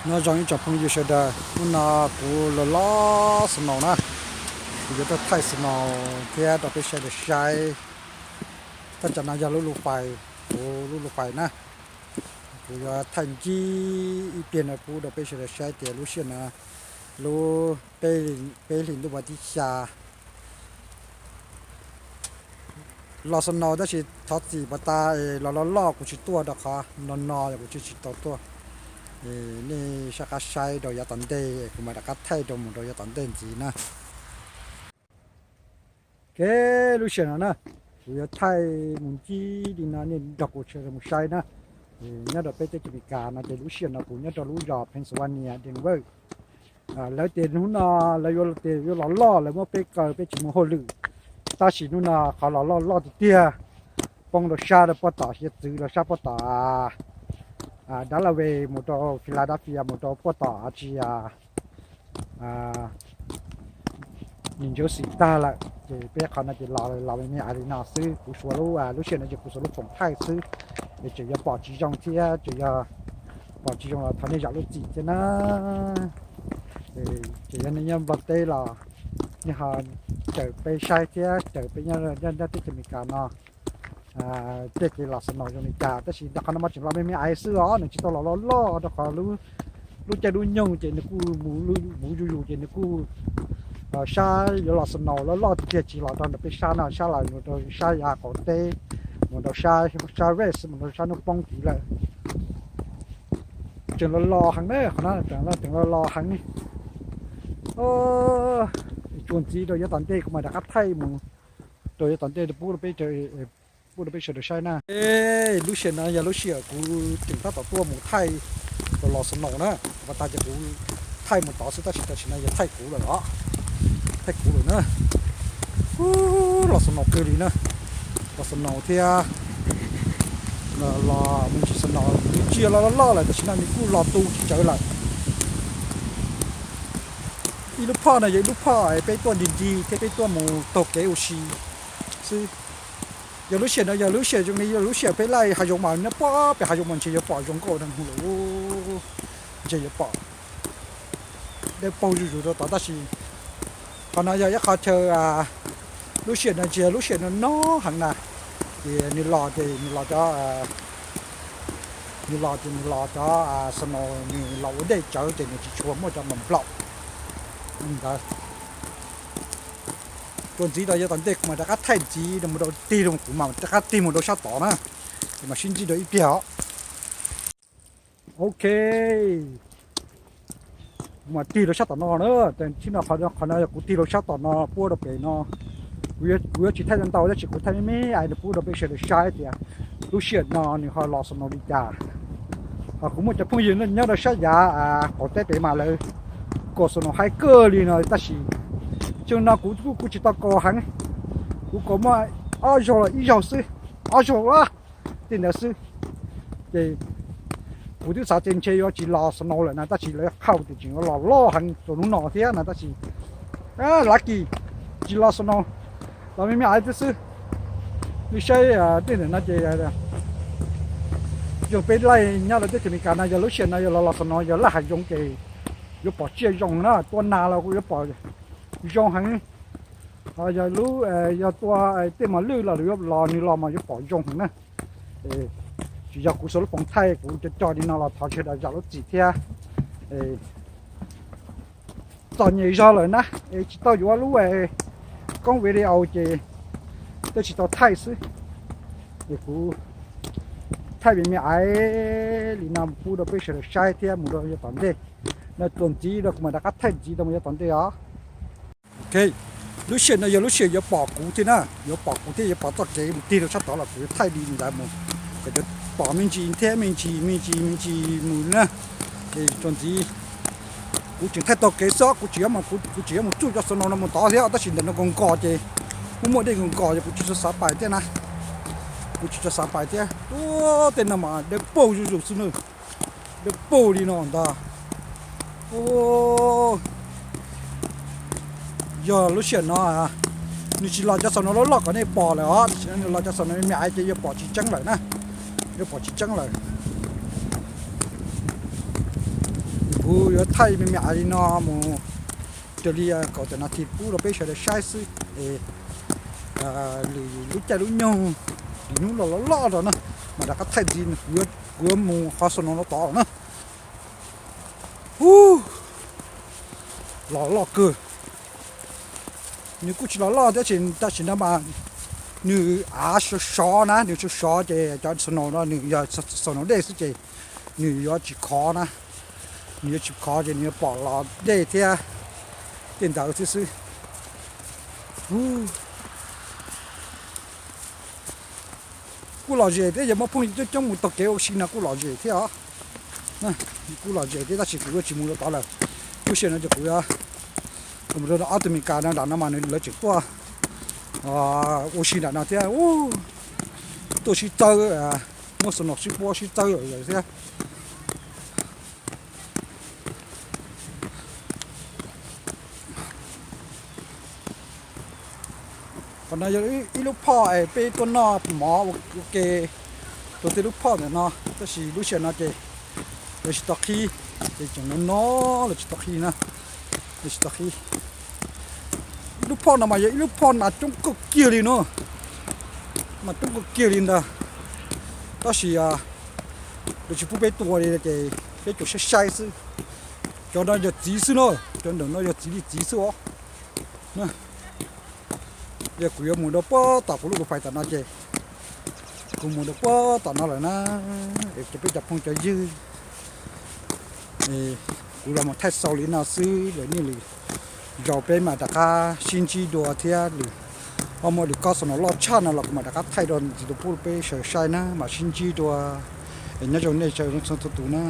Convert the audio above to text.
Nyob zoo ib tsoom phooj ywg sawv daws, hnub no kuv los los snow na, kuv yuav tuaj thaij snow thiab rau peb sawv daws saib. Thaj tsam no yog lub lub fais, kuv lub lub fais na, kuv yuav thaij ncig ib pliag no pub rau peb sawv daws saib tias lub sij hawm no lub peb hlis ntuj vas thib xya los snow tab sis thov txim pas tas los loj loj kuv tsis tuaj rau qhov no no yog kuv tsis tsis tau tuaj. Nej sab qab saib rau yav tom ntej kuv mam rov qab thaij rau mus rau yav tom ntej ntxiv na. Kev lub sij hawm no na, kuv yuav thaij mus ncig li no nej nrog kuv sawv daws mus saib na. Nyob rau peb teb chaws Amelikas no ces lub sij hawm no kuv nyob rau lub zos Pennsylvania Denver. Lawv tias hnub no lawv yuav tias yuav los loj, lawv muab peb kaw peb tsis mus hauj lwm. Tab sis hnub no qhov los loj loj tiag tiag, poob rau sab rau puag tom hiav txwv rau sab puag tom Dallas mus rau Philadelphia mus rau puag tom tsis New Jersey tag lawm ces peb qhov no ces los los me me ais li no xwb. Kuv suav lub lub sij hawm no ces kuv suav lub foom thaij xwb, es tseem yuav pom tsis zoo thiab tseem yuav pom tsis zoo los thov nej zam lub txim thiab na. Tseem yog nej nyob Nplog teb los nej ho caum peb saib thiab caum peb nyob teb chaws Amelikas no tej kev los snow zoo li cas, tab sis qhov no mas tseem los me me ais xwb os, nws tsis tau los loj loj rau qhov lub caij lub nyoog ces nws kuj mus zuj zus ces nws kuj sab yuav los snow loj loj tiag tiag tsis los rau ntawm peb sab no, sab los mus rau sab yav qaum teb, mus rau sab west, mus rau sab hnub poob tid lawm. Tseem los los heev na, qhov no tseem los los heev. Tsuas ntxiv rau yav tom ntej kuv mam rov qab thaij mus rau yav tom ntej pub rau peb, pub rau peb sawv daws saib na. Lub sij hawm no yog lub sij hawm kuv tseem tab tom tuaj mus thaij los los snow na, pas tas ces kuv thaij mus tod xwb tab sis tam sim no yog thaij kuv lawm os, thaij kuv lawm na. Los snow kawg li na, los snow thiab los me ntsis snow, nws tsis yog los loj loj lawm tab sis no nws kuj los tu tsis tsawg lawm. Ib lub phoj no yog ib lub phoj peb tuaj ncig ncig thiab peb tuaj mus taug kev ua si xwb. Yog lub sij hawm no yog lub sij hawm zoo li yog lub sij hawm peb laij hav zoov mas nyob puag pem hav zoov mas ntshe yuav pom zoo nkauj no lawm, ntshe yuav pom dawb paug zuj zus rau tod tab sis qhov no yog ib qho chaw, lub sij hawm no ntshe lub sij hawm no no heev na, ces nws los ces nws los cov nws los ces nws los cov snow nws los ua dej tsawv ces nws tsis tshua muaj cov nplaum nplaum li ntawd. Tsuas ntxiv rau yav tom ntej kuv mam rov qab thaij ntxiv rau mus rau tig rau kuv mam rov qab tig mus rau sab tod na, es mam sib ntsib rau ib pliag os. Ok, kuv mam tig rau sab tom no na, tib no qhov no yog kuv tig rau sab tom no pub rau pem no. Kuv yuav tsis thaij ntau tab sis kuv thaij me me ais rau pub rau peb sawv daws saib tias lub sij hawm no nws ho los snow li cas. Ho kuv muaj cov phooj ywg nyob rau sab yav qaum teb pem mas lawv kom snow haib kawg li no tab sis xyoo no kuv kuj tsis tau kom heev, kuv kom muaj ob zaug los ib zaug xwb, ob zaug tej ntawd xwb. Ces kuv twb xav tias ntshe yuav tsis los snow lawm na tab sis lawv qhau tias tseem yuav los loj heev rau hnub no thiab no tab sis lucky tsis los snow, los me me ais xwb. Nej saib tej ntawm no ces yog peb laij nyob rau teb chaws Amelikas no yog lub sij hawm no yog los los snow yog laj hav zoov ces yuav pom tsiaj zoo na, tua nas los kuj yuav pom zoo heev. Ho yog lub, yog tua tej mos lwj los yuav los nws los mas yuav pom zoo heev na. Tsis yog kuv xuas lub poos thaij, kuv cov cov li no los thov sawv daws zam lub txim thiab. Txom nyem zog lawm na, es tsis tau yuav lub koob video ces twb tsis tau thaij xwb. Es kuv thaij me me ais li no pub rau peb sawv daws saib thiab mus rau yav tom ntej. No txuas ntxiv rau kuv mam rov qab thaij ntxiv rau mus yav tom ntej os. Ok, lub sij hawm no yog lub sij hawm yuav pom kuv thiab na, yuav pom kuv thiab yuav pom txoj kev mus tig rau sab tod los kuv yuav thaij li ntawd mus kom cov pom me ntsis thiab me ntsis me ntsis me ntsis mus na. Es txuas ntxiv kuv tseem thaij taug kev xwb, kuv tseem yuav mus tsuj cov snow no mus tod thiab tab sis ntawm no nkaus nkos ces muaj muaj dej nkaus nkos ces kuv tsis tshua xav pais thiab na. Kuv tsis tshua xav pais thiab. Ua tej no mas dawb paug zuj zus xwb na, dawb paug li no ntag. Yog lub sij hawm no nws tsis los cov snow no loj loj kom nej pom lawm os, tam sim no nws los cov snow no me me ais ces yuav pom tsis tseeb lawm na, yuav pom tsis tseeb lawm. Kuv yuav thaij me me li no mus raws li kaum tawm nas this pub rau peb sawv daws saib xwb es lwm lub caij lub nyoog, lwm hnub los loj loj rau na, mam rov qab thaij ntxiv. Kuv yuav mus qhov snow no tod na. Ub, los loj kawg. Nws kuj tsis los loj thiab, tam sim no mas nws av sov sov na, nws sov sov ces cov snow no nws yog snow dej xwb ces nws yuav tsis khov na, nws yuav tsis khov ces nws yuav pom los dej thiab tej ntawd xwb xwb. Kuj lom zem thiab, yog muaj phooj ywg coob coob mus taug kev ua si no kuj lom zem thiab os. Kuj lom zem thiab tab sis kuv yuav tsis mus rau tod lawm. Lub sij hawm no ces kuv yuav mus rau ob tug Meskas no, nram no mas lawv tseem tuaj ua si nram no thiab. Tuaj sib txawb, muab snow sib puab sib txawb thiab. Qhov no yog ib lub phoj es peb tuaj noj mov ua ke rau tej lub phoj ntawm no, tab sis lub sij hawm no ces lawv tsis tau qhib, ces tseem no no lawv tsis tau qhib na, lawv tsis tau qhib. Lub phoj no mas yog ib lub phoj nas coob kawg kiag li no, nas coob kawg kiag li ntag, tab sis lawv tsis pub peb tua li ces peb tsuas saib saib xwb. Cov no yog txiv xwb na, cov ntawm no yog txiv li txiv xwb os. Yog kuv yuav mus rau puag tom kuv lub group fais tom no ces kuv mus rau puag tom no lawm na, es peb cov phooj cov ywg, kuv los mus thaij xaus li no xwb, lwm niaj lwm zaus peb mam rov qab sib ntsib dua thiab, lwm ho muaj lwm kob snow loj tshaj no los kuv mam rov qab thaij rau ntxiv rau pub peb sawv saib na, mam sib ntsib dua. Es nyob zoo nej sawv daws txhua tus na.